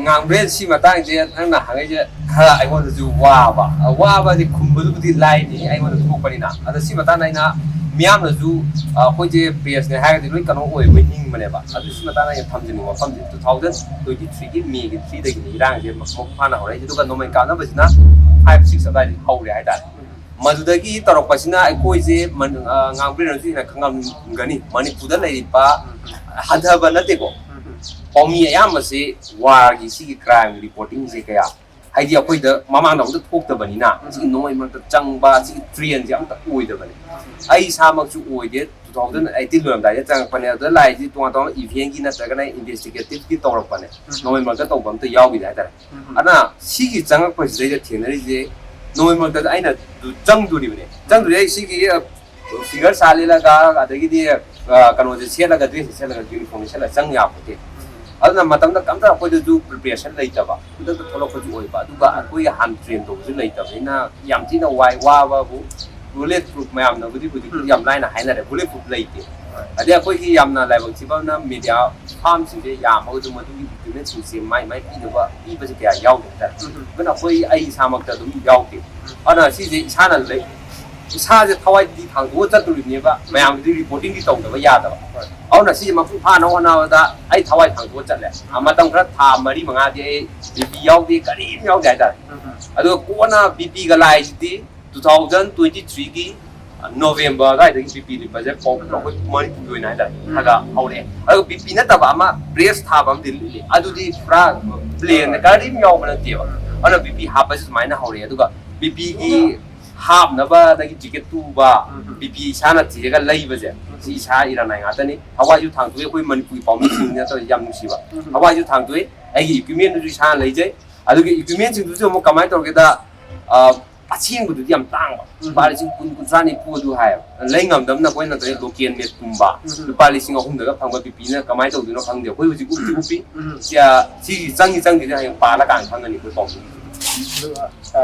ꯉꯥꯡꯕ꯭ꯔꯦꯟ ꯁꯤ ꯃꯇꯥꯡꯁꯦ ꯅꯪꯅ ꯍꯪꯉꯛꯏꯁꯦ ꯈꯔ ꯑꯩꯉꯣꯟꯗꯁꯨ ꯋꯥꯕ, ꯋꯥꯕ ꯍꯥꯏꯗꯤ ꯈꯨꯝꯕꯗꯨꯕꯨꯗꯤ ꯂꯥꯏꯅꯤ ꯑꯩꯉꯣꯟꯗ ꯊꯣꯛꯄꯅꯤꯅ꯫ ꯑꯗ ꯁꯤ ꯃꯇꯥꯡꯗ ꯑꯩꯅ ꯃꯤꯌꯥꯝꯅꯁꯨ, ꯑ, ꯑꯩꯈꯣꯏꯁꯦ ꯄ꯭ꯔꯦꯁꯅꯦ ꯍꯥꯏꯔꯒꯗꯤ ꯂꯣꯏ ꯀꯩꯅꯣ ꯑꯣꯏꯕꯣꯏ ꯅꯤꯡꯕꯅꯦꯕ꯫ ꯑꯗꯨ ꯁꯤ ꯃꯇꯥꯡꯗ ꯑꯩꯅ ꯊꯝꯖꯅꯤꯡꯕ ꯋꯥꯐꯝꯁꯦ, two thousand twenty three ꯒꯤ May ꯒꯤ three ꯗꯒꯤꯅꯤ ꯏꯔꯥꯡꯁꯦ ꯃꯄꯨꯡ ꯐꯥꯅ ꯍꯧꯔꯛꯏꯁꯦ, ꯑꯗꯨꯒ ꯅꯣꯡꯃꯩ ꯀꯥꯞꯅꯕꯁꯤꯅ five six ꯑꯗꯨꯋꯥꯏꯗꯒꯤ ꯍꯧꯔꯦ ꯍꯥꯏꯇꯥꯔꯦ꯫ ꯃꯗꯨꯗꯒꯤ ꯇꯧꯔꯛꯄꯁꯤꯅ ꯑꯩꯈꯣꯏꯁꯦ ꯃꯟ-, ꯑ, ꯉꯥꯡꯕꯤꯔꯅꯁꯨ ꯍꯦꯟꯅ ꯈꯪꯉꯝꯒꯅꯤ, ꯃꯅꯤꯄꯨꯔꯗ ꯂꯩꯔꯤꯕ, ꯍꯟꯊꯕ ꯅꯠꯇꯦꯀꯣ, ꯄꯥꯎꯃꯤ ꯑꯌꯥꯝꯕꯁꯤ ꯋꯥꯔꯒꯤ ꯁꯤꯒꯤ ꯀ꯭ꯔꯥꯏꯝ ꯔꯤꯄꯣꯔꯇꯤꯡꯁꯦ ꯀꯌꯥ ꯍꯥꯏꯗꯤ ꯑꯩꯈꯣꯏꯗ ꯃꯃꯥꯡꯗ ꯑꯃꯨꯛꯇ ꯊꯣꯛꯇꯕꯅꯤꯅ ꯁꯤꯒꯤ ꯅꯣꯡꯃꯩ ꯃꯔꯛꯇ ꯆꯪꯕ, ꯁꯤꯒꯤ ꯇ꯭ꯔꯦꯟꯁꯦ ꯑꯝꯇ ꯑꯣꯏꯗꯕꯅꯦ꯫ ꯑꯩ ꯏꯁꯥꯃꯛꯁꯨ ꯑꯣꯏꯗꯦ, ꯇꯨ ꯊꯥꯎꯖꯟ ꯑꯩꯠꯇꯤꯟ ꯂꯣꯏꯔꯝꯗꯥꯏꯗ ꯆꯪꯉꯛꯄꯅꯦ꯫ ꯑꯗꯨꯗ ꯂꯥꯛꯏꯁꯤ ꯇꯣꯉꯥꯟ ꯇꯣꯉꯥꯟꯕ ꯏꯚꯦꯟꯒꯤ ꯅꯠꯇ꯭ꯔꯒꯅ ꯏꯟꯚꯦꯁꯇꯤꯒꯦꯇꯤꯞꯀꯤ ꯇꯧꯔꯛꯄꯅꯦ꯫ ꯅꯣꯡꯃꯩ ꯃꯔꯛꯇ ꯇꯧꯕ ꯑꯝꯇ ꯌꯥꯎꯈꯤꯗꯦ ꯍꯥꯏꯇꯥꯔꯦ꯫ ꯑꯗꯨꯅ ꯁꯤꯒꯤ ꯆꯪꯉꯛꯄꯁꯤꯗꯩꯗ ꯊꯦꯡꯅꯔꯤꯁꯦ, ꯅꯣꯡꯃꯩ ꯃꯔꯛꯇ ꯑꯩꯅ ꯑꯗꯨ ꯆꯪꯗꯣꯔꯤꯕꯅꯦ꯫ ꯆꯪꯗꯣꯔꯤ ꯑꯩ ꯁꯤꯒꯤ ꯐꯤꯒꯔ ꯁꯥ ꯂꯤꯠꯂꯒ, ꯑꯗꯒꯤꯗꯤ, ꯑ, ꯀꯩꯅꯣꯁꯦ ꯁꯦꯠꯂꯒ, ꯗ꯭ꯔꯦꯁꯁꯦ ꯁꯦꯠꯂꯒ, ꯌꯨꯅꯤꯐꯣꯔꯝꯁꯦ ꯁꯦꯠꯂꯒ ꯆꯪ ꯌꯥꯄꯣꯠꯇꯦ꯫ ꯑꯗꯨꯅ ꯃꯇꯝꯗ ꯀꯝꯇ ꯑꯩꯈꯣꯏꯗꯁꯨ ꯄ꯭ꯔꯤꯄꯦꯔꯦꯁꯟ ꯂꯩꯇꯕ, ꯈꯨꯗꯛꯇ ꯊꯣꯛꯂꯛꯄꯁꯨ ꯑꯣꯏꯕ, ꯑꯗꯨꯒ ꯑꯩꯈꯣꯏꯒꯤ ꯍꯥꯟꯅ ꯇ꯭ꯔꯦꯟ ꯇꯧꯕꯁꯨ ꯂꯩꯇꯕꯅꯤꯅ ꯌꯥꯝ ꯊꯤꯅ ꯋꯥꯏ꯫ ꯋꯥꯕꯕꯨ ꯕꯨꯂꯦꯠ ꯄ꯭ꯔꯨꯐ ꯃꯌꯥꯝꯅꯕꯨꯗꯤ ꯍꯧꯖꯤꯛꯇꯤ ꯌꯥꯝ ꯂꯥꯏꯅ ꯍꯥꯏꯅꯔꯦ, ꯕꯨꯂꯦꯠ ꯄ꯭ꯔꯨꯐ ꯂꯩꯇꯦ꯫ ꯑꯗꯩ ꯑꯩꯈꯣꯏꯒꯤ ꯌꯥꯝꯅ ꯂꯥꯏꯕꯛ ꯊꯤꯕ ꯑꯃꯅ ꯃꯦꯗꯤꯌꯥ ꯐꯥꯝꯁꯤꯡꯁꯦ ꯌꯥꯝꯃꯒꯁꯨ ꯃꯗꯨꯒꯤ ꯏꯀ꯭ꯋꯤꯞꯃꯦꯟꯁꯤꯡꯁꯦ ꯃꯥꯏ ꯃꯥꯏ ꯄꯤꯅꯕ ꯄꯤꯕꯁꯦ ꯀꯌꯥ ꯌꯥꯎꯗꯦ ꯍꯥꯏꯇꯥꯔꯦ꯫ ꯑꯗꯨꯅ ꯑꯩꯈꯣꯏ, ꯑꯩ ꯏꯁꯥꯃꯛꯇ ꯑꯗꯨꯝ ꯌꯥꯎꯗꯦ꯫ ꯑꯗꯨꯅ ꯁꯤꯁꯦ ꯏꯁꯥꯅ ꯂꯩ-, ꯏꯁꯥꯁꯦ ꯊꯋꯥꯏꯗꯤ ꯊꯥꯡꯗꯣꯛꯑ ꯆꯠꯇꯣꯔꯤꯕꯅꯦꯕ, ꯃꯌꯥꯝꯒꯤꯗꯤ ꯔꯤꯄꯣꯔꯇꯤꯡꯗꯤ ꯇꯧꯗꯕ ꯌꯥꯗꯕ꯫ ꯑꯗꯨꯅ ꯁꯤꯁꯦ ꯃꯄꯨꯡ ꯐꯥꯅꯕ ꯍꯣꯠꯅꯕꯗ ꯑꯩ ꯊꯋꯥꯏ ꯊꯥꯡꯗꯣꯛꯑ ꯆꯠꯂꯦ꯫ ꯑ, ꯃꯇꯝ ꯈꯔ, ꯊꯥ ꯃꯔꯤ ꯃꯉꯥꯗꯤ ꯑꯩ ꯕꯤ ꯄꯤ ꯌꯥꯎꯗꯦ, ꯀꯔꯤꯝ ꯌꯥꯎꯗꯦ ꯍꯥꯏꯇꯥꯔꯦ꯫ ꯑꯗꯨꯒ ꯀꯣꯟꯅ ꯕꯤ ꯄꯤꯒ ꯂꯥꯛꯏꯁꯤꯗꯤ ꯇꯨ ꯊꯥꯎꯖꯟ ꯇ꯭ꯋꯦꯟꯇꯤ ꯊ꯭ꯔꯤꯒꯤ ꯅꯣꯕꯦꯝꯕꯔ ꯑꯗꯨꯋꯥꯏꯗꯒꯤ ꯕꯤ ꯄꯤ ꯂꯤꯠꯄꯁꯦ ꯄꯥꯎ ꯑꯩꯈꯣꯏ ꯃꯅꯤꯄꯨꯔꯒꯤ ꯑꯣꯏꯅ ꯍꯥꯏꯇꯥꯔꯦ, ꯈꯔ ꯈꯔ ꯍꯧꯔꯛꯑꯦ꯫ ꯑꯗꯨꯒ ꯕꯤ ꯄꯤ ꯅꯠꯇꯕ ꯑꯃ ꯕ꯭ꯔꯦꯁ ꯊꯥꯕ ꯑꯃꯗꯤ ꯂꯤꯠꯂꯤ, ꯑꯗꯨꯗꯤ ꯄꯨꯔꯥ ꯄ꯭ꯂꯦꯟꯗ ꯀꯔꯤꯝ ꯌꯥꯎꯕ ꯅꯠꯇꯦꯕ꯫ ꯑꯗꯨꯅ ꯕꯤ ꯄꯤ ꯍꯥꯞꯄꯁꯦ ꯁꯨꯃꯥꯏꯅ ꯍꯧꯔꯛꯑꯦ꯫ ꯑꯗꯨꯒ ꯕꯤ ꯄꯤꯒꯤ ꯍꯥꯞꯅꯕ, ꯑꯗꯒꯤ ꯖꯤꯀꯦꯠ ꯇꯨꯕ, ꯕꯤ ꯄꯤ ꯏꯁꯥꯅ ꯊꯤꯔꯒ ꯂꯩꯕꯁꯦ, ꯁꯤ ꯏꯁꯥ ꯏꯔꯥꯟꯅꯥꯏ ꯉꯥꯛꯇꯅꯤ꯫ ꯊꯋꯥꯏꯁꯨ ꯊꯥꯡꯗꯣꯛꯏ, ꯑꯩꯈꯣꯏ ꯃꯅꯤꯄꯨꯔꯒꯤ ꯄꯥꯎꯃꯤꯁꯤꯡꯅ ꯇꯧꯔꯤꯁꯦ ꯌꯥꯝ ꯅꯨꯡꯁꯤꯕ꯫ ꯊꯋꯥꯏꯁꯨ ꯊꯥꯡꯗꯣꯛꯏ, ꯑꯩꯒꯤ ꯏꯀ꯭ꯋꯤꯞꯃꯦꯟꯗꯨꯁꯨ ꯏꯁꯥꯅ ꯂꯩꯖꯩ꯫ ꯑꯗꯨꯒ ꯏꯀ꯭ꯋꯤꯞꯃꯦꯟꯁꯤꯡꯗꯨꯁꯨ ꯑꯃꯨꯛ ꯀꯃꯥꯏꯅ ꯇꯧꯒꯦꯗ, ꯑ, ꯑꯁꯦꯡꯕꯗꯨꯗꯤ ꯌꯥꯝ ꯇꯥꯡꯕ, ꯂꯨꯄꯥ ꯂꯤꯁꯤꯡ ꯀꯨꯟ, ꯀꯨꯟꯊ꯭ꯔꯥ, ꯅꯤꯐꯨ ꯑꯗꯨ ꯍꯥꯏꯌꯦꯕ꯫ ꯂꯩ ꯉꯝꯗꯕꯅ ꯑꯩꯈꯣꯏꯅ ꯇꯧꯔꯤꯁꯦ ꯂꯣꯀꯦꯜ ꯃꯦꯗꯀꯨꯝꯕ, ꯂꯨꯄꯥ ꯂꯤꯁꯤꯡ ꯑꯍꯨꯝꯗꯒ ꯐꯪꯕ ꯕꯤ ꯄꯤꯅ ꯀꯃꯥꯏꯅ ꯇꯧꯗꯣꯏꯅꯣ ꯈꯪꯗꯦ꯫ ꯑꯩꯈꯣꯏ ꯍꯧꯖꯤꯛ ꯎꯞꯇꯤ ꯎꯞꯄꯤ꯫ ꯁꯤ, ꯑ, ꯁꯤꯒꯤ ꯆꯪꯉꯤ ꯆꯪꯗ꯭ꯔꯤꯁꯦ ꯍꯌꯦꯡ ꯄꯥꯜꯂꯀꯥꯟꯗ ꯈꯪꯒꯅꯤ ꯑꯩꯈꯣꯏ ꯄꯥꯎꯃꯤꯁꯤꯡ꯫ ꯑꯗꯨꯒ, ꯑ,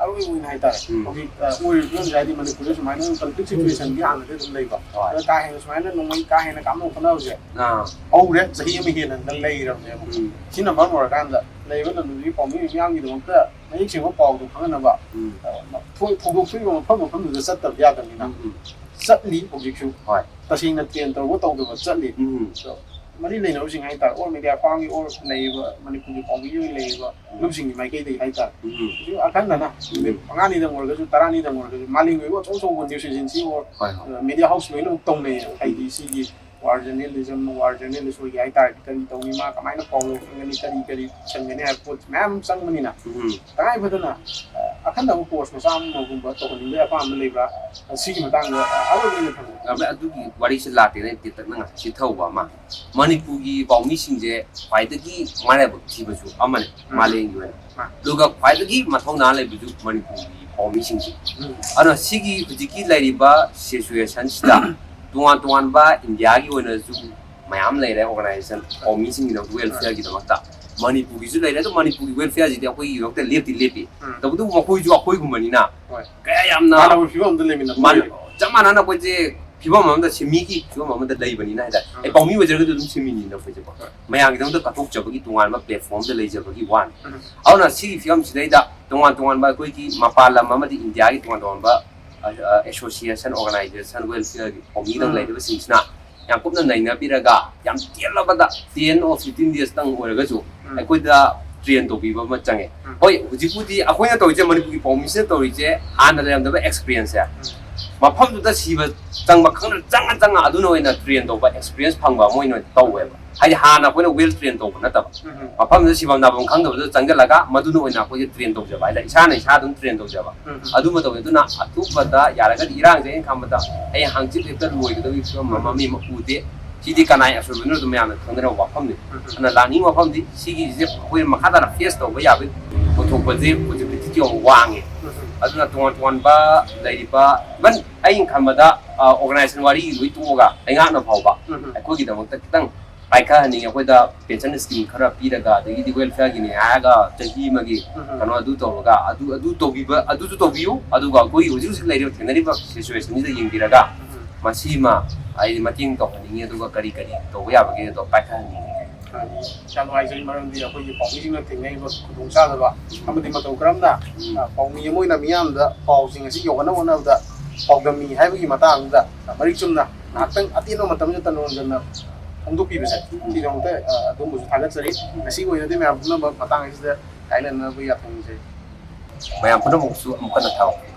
ꯑꯔꯣꯏꯕ ꯑꯣꯏꯅ ꯍꯥꯏꯇꯥꯔꯦ, ꯎꯝ꯫ ꯍꯧꯖꯤꯛ, ꯑ, ꯑꯣꯏꯔꯤꯕ ꯐꯤꯕꯝꯁꯦ, ꯍꯥꯏꯗꯤ ꯃꯅꯤꯄꯨꯔꯗ ꯁꯨꯃꯥꯏꯅ ꯀꯟꯐ꯭ꯂꯤꯛ ꯁꯤꯆꯨꯋꯦꯁꯟꯗꯤ ꯍꯥꯟꯅꯗꯤ ꯑꯗꯨꯝ ꯂꯩꯕ꯫ ꯍꯣꯏ꯫ ꯑꯗꯣ ꯀꯥ ꯍꯦꯟꯅ ꯁꯨꯃꯥꯏꯅ ꯅꯣꯡꯃꯩ ꯀꯥ ꯍꯦꯟꯅ ꯀꯥꯞꯅꯕ ꯈꯣꯠꯅꯕꯁꯦ, ꯑꯥ꯫ ꯍꯧꯔꯦ, ꯆꯍꯤ ꯑꯃ ꯍꯦꯟꯅ ꯂꯩꯔꯕꯅꯦꯕ꯫ ꯎꯝ꯫ ꯁꯤꯅ ꯃꯔꯝ ꯑꯣꯏꯔꯀꯥꯟꯗ ꯂꯩꯔꯤꯕ ꯂꯝꯗꯝꯁꯤꯒꯤ ꯄꯥꯎꯃꯤ ꯃꯤꯌꯥꯝꯒꯤꯗꯃꯛꯇ ꯃꯌꯦꯛ ꯁꯦꯡꯕ ꯄꯥꯎꯗꯨ ꯈꯪꯍꯟꯅꯕ, ꯎꯝ꯫ ꯑ, ꯊꯣꯏ-, ꯊꯧꯗꯣꯛ ꯊꯣꯛꯏꯕ ꯃꯐꯝ ꯃꯐꯝꯗꯨꯗ ꯆꯠꯇꯕ ꯌꯥꯗꯕꯅꯤꯅ, ꯎꯝ, ꯎꯝ꯫ ꯆꯠꯂꯤ ꯍꯧꯖꯤꯛꯁꯨ꯫ ꯍꯣꯏ꯫ ꯇꯁꯦꯡꯅ ꯇ꯭ꯔꯦꯟ ꯇꯧꯕ ꯇꯧꯗꯕ ꯆꯠꯂꯤ꯫ ꯎꯝ꯫ ꯑꯗꯣ ꯃꯔꯤ ꯂꯩꯅꯕꯁꯤꯡ ꯍꯥꯏꯇꯥꯔꯦ, ꯑꯣꯜ ꯃꯦꯗꯤꯌꯥ ꯐꯥꯝꯒꯤ, ꯑꯣꯜ ꯂꯩꯔꯤꯕ ꯃꯅꯤꯄꯨꯔꯒꯤ ꯄꯥꯎꯃꯤꯒꯤ ꯑꯣꯏꯅ ꯂꯩꯔꯤꯕ ꯂꯨꯞꯁꯤꯡꯒꯤ ꯃꯥꯏꯀꯩꯗꯒꯤ ꯍꯥꯏꯇꯥꯔꯦ꯫ ꯎꯝ꯫ ꯍꯧꯖꯤꯛ ꯑꯈꯟꯅꯅ ꯅꯨꯃꯤꯠ ꯃꯉꯥꯅꯤꯗꯪ ꯑꯣꯏꯔꯒꯁꯨ, ꯇꯔꯥꯅꯤꯗꯪ ꯑꯣꯏꯔꯒꯁꯨ, ꯃꯥꯂꯦꯝꯒꯤ ꯑꯣꯏꯕ ꯑꯆꯧ ꯑꯆꯧꯕ ꯅ꯭ꯌꯨꯁ ꯑꯦꯖꯦꯟꯁꯤ ꯑꯣꯔ, ꯍꯣꯏ, ꯍꯣꯏ꯫ ꯑ, ꯃꯦꯗꯤꯌꯥ ꯍꯥꯎꯁ ꯂꯣꯏꯅꯃꯛ ꯇꯧꯅꯩꯌꯦꯕ꯫ ꯍꯥꯏꯗꯤ ꯁꯤꯒꯤ ꯋꯥꯔ ꯖꯔꯅꯦꯂꯤꯖꯝ, ꯋꯥꯔ ꯖꯔꯅꯦꯂꯤꯁ ꯑꯣꯏꯒꯦ ꯍꯥꯏ ꯇꯥꯔꯗꯤ ꯀꯔꯤ ꯇꯧꯅꯤ, ꯃꯥ ꯀꯃꯥꯏꯅ ꯄꯥꯎ ꯂꯧꯁꯤꯟꯒꯅꯤ, ꯀꯔꯤ ꯀꯔꯤ ꯆꯪꯒꯅꯤ ꯍꯥꯏꯕ ꯄꯣꯠ ꯃꯌꯥꯝ ꯑꯃ ꯆꯪꯕꯅꯤꯅ, ꯎꯝ꯫ ꯇꯉꯥꯏ ꯐꯗꯅ, ꯑ, ꯑꯈꯟꯅꯕ ꯀꯣꯔꯁ ꯃꯆꯥ ꯑꯃꯒꯨꯝꯕ ꯇꯧꯍꯟꯅꯤꯡꯕꯒꯤ ꯑꯄꯥꯝꯕ ꯂꯩꯕ꯭ꯔꯥ? ꯁꯤꯒꯤ ꯃꯇꯥꯡꯗ, ꯑ, ꯑꯔꯣꯏꯕ ꯑꯣꯏꯅ ꯊꯝꯕꯤꯌꯨ꯫ ꯑꯗꯨꯒꯤ ꯋꯥꯔꯤꯁꯦ ꯂꯥꯛꯇꯦꯅꯦ, ꯇꯦꯟꯇꯛꯅ ꯉꯁꯤ ꯊꯧꯕ ꯑꯃ꯫ ꯃꯅꯤꯄꯨꯔꯒꯤ ꯄꯥꯎꯃꯤꯁꯤꯡꯁꯦ ꯈ꯭ꯋꯥꯏꯗꯒꯤ ꯃꯔꯥꯏꯕꯛ ꯊꯤꯕꯁꯨ ꯑꯃꯅꯤ, ꯎꯝ꯫ ꯃꯥꯂꯦꯝꯒꯤ ꯑꯣꯏꯅ꯫ ꯎꯝ꯫ ꯑꯗꯨꯒ ꯈ꯭ꯋꯥꯏꯗꯒꯤ ꯃꯊꯧꯅꯥ ꯂꯩꯕꯁꯨ ꯃꯅꯤꯄꯨꯔꯒꯤ ꯄꯥꯎꯃꯤꯁꯤꯡꯁꯦ꯫ ꯎꯝ꯫ ꯑꯗꯨꯅ ꯁꯤꯒꯤ ꯍꯧꯖꯤꯛꯀꯤ ꯂꯩꯔꯤꯕ ꯁꯤꯆꯨꯋꯦꯁꯟꯁꯤꯗ ꯇꯣꯉꯥꯟ ꯇꯣꯉꯥꯟꯕ ꯏꯟꯗꯤꯌꯥꯒꯤ ꯑꯣꯏꯅꯁꯨ ꯃꯌꯥꯝ ꯂꯩꯔꯦ ꯑꯣꯔꯒꯅꯥꯏꯖꯦꯁꯟ, ꯄꯥꯎꯃꯤꯁꯤꯡꯒꯤꯗꯃꯛ, ꯋꯦꯜꯐꯤꯌꯔꯒꯤꯗꯃꯛꯇ꯫ ꯃꯅꯤꯄꯨꯔꯒꯤꯁꯨ ꯂꯩꯔꯦ, ꯑꯗꯣ ꯃꯅꯤꯄꯨꯔꯒꯤ ꯋꯦꯜꯐꯤꯌꯔꯁꯤꯗꯤ ꯑꯩꯈꯣꯏꯒꯤꯗꯃꯛꯇ ꯂꯦꯞꯇꯤ ꯂꯦꯞꯄꯤ꯫ ꯎꯝ꯫ ꯇꯧꯕꯇꯕꯨ ꯃꯈꯣꯏꯁꯨ ꯑꯩꯈꯣꯏꯒꯨꯝꯕꯅꯤꯅ ꯍꯣꯏ꯫ ꯀꯌꯥ ꯌꯥꯝꯅ ꯃꯥꯟꯅꯕ ꯐꯤꯕꯝ ꯑꯝꯗ ꯂꯩꯃꯤꯟꯅꯕ ꯃꯥꯟꯅ-, ꯑꯣꯏꯔꯦ꯫ ꯆꯞ ꯃꯥꯟꯅꯅ ꯑꯩꯈꯣꯏꯁꯦ ꯐꯤꯕꯝ ꯑꯃꯗ, ꯁꯤꯟꯃꯤꯒꯤ ꯐꯤꯕꯝ ꯑꯃꯗ ꯂꯩꯕꯅꯤꯅ ꯍꯥꯏꯇꯥꯔꯦ꯫ ꯎꯝ꯫ ꯑꯩ ꯄꯥꯎꯃꯤ ꯑꯣꯏꯖꯔꯒꯗꯤ ꯑꯗꯨꯝ ꯁꯤꯟꯃꯤꯅꯤꯅ ꯑꯩꯈꯣꯏꯁꯦꯀꯣ꯫ ꯍꯣꯏ꯫ ꯃꯌꯥꯝꯒꯤꯗꯃꯛꯇ ꯀꯠꯊꯣꯛꯆꯕꯒꯤ ꯇꯣꯉꯥꯟꯕ ꯄ꯭ꯂꯦꯠꯐꯣꯝꯗ ꯂꯩꯖꯕꯒꯤ ꯋꯥꯅꯤ꯫ ꯎꯝ꯫ ꯑꯗꯨꯅ ꯁꯤꯒꯤ ꯐꯤꯕꯝꯁꯤꯗꯩꯗ ꯇꯣꯉꯥꯟ ꯇꯣꯉꯥꯟꯕ ꯑꯩꯈꯣꯏꯒꯤ ꯃꯄꯥꯟ ꯂꯝ ꯑꯃꯗꯤ ꯏꯟꯗꯤꯌꯥꯒꯤ ꯇꯣꯉꯥꯟ ꯇꯣꯉꯥꯟꯕ, ꯑ, ꯑ, ꯑꯦꯁꯣꯁꯤꯌꯦꯁꯟ, ꯑꯣꯔꯒꯅꯥꯏꯖꯦꯁꯟ, ꯋꯦꯜꯐꯤꯌꯔꯒꯤ ꯄꯥꯎꯃꯤꯗꯪ ꯎꯝ꯫ ꯂꯩꯔꯤꯕꯁꯤꯡꯁꯤꯅ ꯌꯥꯝ ꯀꯨꯞꯅ ꯅꯩꯅꯕꯤꯔꯒ, ꯌꯥꯝ ꯇꯦꯜꯂꯕꯗ ten or fifteen days ꯇꯪ ꯑꯣꯏꯔꯒꯁꯨ ꯎꯝ꯫ ꯑꯩꯈꯣꯏꯗ ꯇ꯭ꯔꯦꯟ ꯇꯧꯕꯤꯕ ꯑꯃ ꯆꯪꯉꯦ꯫ ꯎꯝ꯫ ꯍꯣꯏ, ꯍꯧꯖꯤꯛꯄꯨꯗꯤ ꯑꯩꯈꯣꯏꯅ ꯇꯧꯔꯤꯁꯦ, ꯃꯅꯤꯄꯨꯔꯒꯤ ꯄꯥꯎꯃꯤꯁꯤꯅ ꯇꯧꯔꯤꯁꯦ ꯍꯥꯟꯅ ꯂꯩꯔꯝꯗꯕ ꯑꯦꯛꯁꯄꯤꯔꯤꯌꯦꯟꯁꯁꯦ ꯎꯝ꯫ ꯃꯐꯝꯗꯨꯗ ꯁꯤꯕ ꯆꯪꯕ ꯈꯪꯗꯅ ꯆꯪꯉ ꯆꯪꯉ ꯑꯗꯨꯅ ꯑꯣꯏꯅ ꯇ꯭ꯔꯦꯟ ꯇꯧꯕ ꯑꯦꯛꯁꯄꯤꯔꯤꯌꯦꯟꯁ ꯐꯪꯕ ꯑꯃ ꯑꯣꯏꯅ ꯇꯧꯋꯦꯕ꯫ ꯍꯥꯏꯗꯤ ꯍꯥꯟꯅ ꯑꯩꯈꯣꯏꯅ ꯋꯦꯜ ꯇ꯭ꯔꯦꯟ ꯇꯧꯕ ꯅꯠꯇꯕ, ꯎꯝ꯫ ꯃꯐꯝꯗꯨꯗ ꯁꯤꯐꯝ ꯅꯥꯐꯝ ꯈꯪꯗꯕꯗꯨꯗ ꯆꯪꯁꯤꯜꯂꯒ ꯃꯗꯨꯅ ꯑꯣꯏꯅ ꯑꯩꯈꯣꯏꯁꯦ ꯇ꯭ꯔꯦꯟ ꯇꯧꯖꯕ ꯍꯥꯏꯇꯥꯔꯦ, ꯏꯁꯥꯅ ꯏꯁꯥ ꯑꯗꯨꯝ ꯇ꯭ꯔꯦꯟ ꯇꯧꯖꯕ꯫ ꯎꯝ꯫ ꯑꯗꯨ ꯃꯇꯧꯅꯤ꯫ ꯑꯗꯨꯅ ꯑꯊꯨꯕꯗ ꯌꯥꯔꯒꯗꯤ, ꯏꯔꯥꯡꯁꯦ ꯑꯩꯅ ꯈꯟꯕꯗ ꯍꯌꯦꯡ ꯍꯪꯆꯤꯠ ꯍꯦꯛꯇ ꯂꯣꯏꯒꯗꯕꯒꯤ ꯐꯤꯕꯝ ꯑꯃ ꯃꯤ ꯑꯃ ꯎꯗꯦ꯫ ꯁꯤꯗꯤ ꯀꯅꯥꯏ ꯑꯁꯣꯏꯕꯅꯣ ꯑꯗꯨꯝ ꯃꯌꯥꯝꯅ ꯈꯪꯅꯔꯕ ꯋꯥꯐꯝꯅꯤ꯫ ꯎꯝ꯫ ꯑꯗꯨꯅ ꯂꯥꯛꯅꯤꯡꯕ ꯋꯥꯐꯝꯗꯤ ꯁꯤꯒꯤꯁꯦ ꯑꯩꯈꯣꯏ ꯃꯈꯥ ꯇꯥꯅ ꯐꯦꯁ ꯇꯧꯕ ꯌꯥꯕꯒꯤ ꯄꯨꯊꯣꯛꯄꯁꯦ ꯄꯣꯁꯤꯕꯤꯂꯤꯇꯤ ꯌꯥꯝ ꯋꯥꯡꯉꯦ꯫ ꯎꯝ꯫ ꯑꯗꯨꯅ ꯇꯣꯉꯥꯟ ꯇꯣꯉꯥꯟꯕ ꯂꯩꯔꯤꯕ, ꯏꯚꯟ ꯑꯩꯅ ꯈꯟꯕꯗ, ꯑ, ꯑꯣꯔꯒꯅꯥꯏꯖꯦꯁꯟ ꯋꯥꯔꯤ ꯂꯣꯏ ꯇꯣꯛꯑꯒ ꯂꯩꯉꯥꯛꯅ ꯐꯥꯎꯕ ꯎꯝ꯫ ꯑꯩꯈꯣꯏꯒꯤꯗꯃꯛꯇ ꯈꯤꯇꯪ ꯄꯥꯏꯈꯠꯍꯟꯅꯤꯡꯉꯦ꯫ ꯑꯩꯈꯣꯏꯗ ꯄꯦꯟꯁꯟ ꯁ꯭ꯀꯤꯝ ꯈꯔ ꯄꯤꯔꯒ, ꯑꯗꯒꯤꯗꯤ ꯋꯦꯜꯐꯤꯌꯔꯒꯤꯅꯦ ꯍꯥꯏꯔꯒ ꯆꯍꯤ ꯑꯃꯒꯤ ꯎꯝ꯫ ꯀꯩꯅꯣ ꯑꯗꯨ ꯇꯧꯔꯒ, ꯑꯗꯨ, ꯑꯗꯨ ꯇꯧꯕꯤꯕ, ꯑꯗꯨꯁꯨ ꯇꯧꯕꯤꯌꯨ꯫ ꯑꯗꯨꯒ ꯑꯩꯈꯣꯏꯒꯤ ꯍꯧꯖꯤꯛ ꯍꯧꯖꯤꯛ ꯂꯩꯔꯤꯕ, ꯊꯦꯡꯅꯔꯤꯕ ꯁꯤꯆꯨꯋꯦꯁꯟꯁꯤꯗ ꯌꯦꯡꯕꯤꯔꯒ ꯎꯝ꯫ ꯃꯁꯤꯃ ꯍꯥꯏꯗꯤ ꯃꯇꯦꯡ ꯇꯧꯍꯟꯅꯤꯡꯉꯤ, ꯑꯗꯨꯒ ꯀꯔꯤ ꯀꯔꯤ ꯇꯧꯕ ꯌꯥꯕꯒꯦ ꯑꯗꯣ ꯄꯥꯏꯈꯠꯍꯟꯅꯤꯡꯉꯤ꯫ ꯌꯥꯝ ꯅꯨꯡꯉꯥꯏꯖꯩ, ꯃꯔꯝꯗꯤ ꯑꯩꯈꯣꯏꯒꯤ ꯄꯥꯎꯃꯤꯁꯤꯡꯅ ꯊꯦꯡꯅꯔꯤꯕ ꯈꯨꯗꯣꯡꯆꯥꯗꯕ ꯑꯃꯗꯤ ꯃꯇꯧ ꯀꯔꯝꯅ, ꯎꯝ꯫ ꯑ, ꯄꯥꯎꯃꯤ ꯑꯃ ꯑꯣꯏꯅ ꯃꯤꯌꯥꯝꯗ ꯄꯥꯎꯁꯤꯡ ꯑꯁꯤ ꯌꯧꯍꯟꯅꯕ ꯍꯣꯠꯅꯕꯗ ꯄꯥꯎꯗꯝꯃꯤ ꯍꯥꯏꯕꯒꯤ ꯃꯇꯥꯡꯗ, ꯑ, ꯃꯔꯤꯛ ꯆꯨꯝꯅ ꯉꯥꯏꯍꯥꯛꯇꯪ ꯑꯇꯦꯟꯕ ꯃꯇꯝꯗ ꯇꯅꯣꯟꯖꯟꯅ ꯐꯣꯡꯗꯣꯛꯄꯤꯕꯁꯦ, ꯎꯝ꯫ ꯁꯤꯒꯤꯗꯃꯛꯇ, ꯑ, ꯑꯗꯣꯝꯕꯨꯁꯨ ꯊꯥꯒꯠꯆꯔꯤ꯫ ꯉꯁꯤꯒꯤ ꯑꯣꯏꯅꯗꯤ ꯃꯌꯥꯝ ꯄꯨꯝꯅꯃꯛ ꯃꯇꯥꯡ ꯑꯁꯤꯗ ꯀꯥꯏꯅꯅꯕ ꯌꯥꯊꯪ ꯅꯤꯖꯔꯤ꯫ ꯃꯌꯥꯝ ꯄꯨꯝꯅꯃꯛꯁꯨ ꯑꯃꯨꯛ ꯍꯟꯅ ꯊꯥꯒꯠꯆꯔꯤ꯫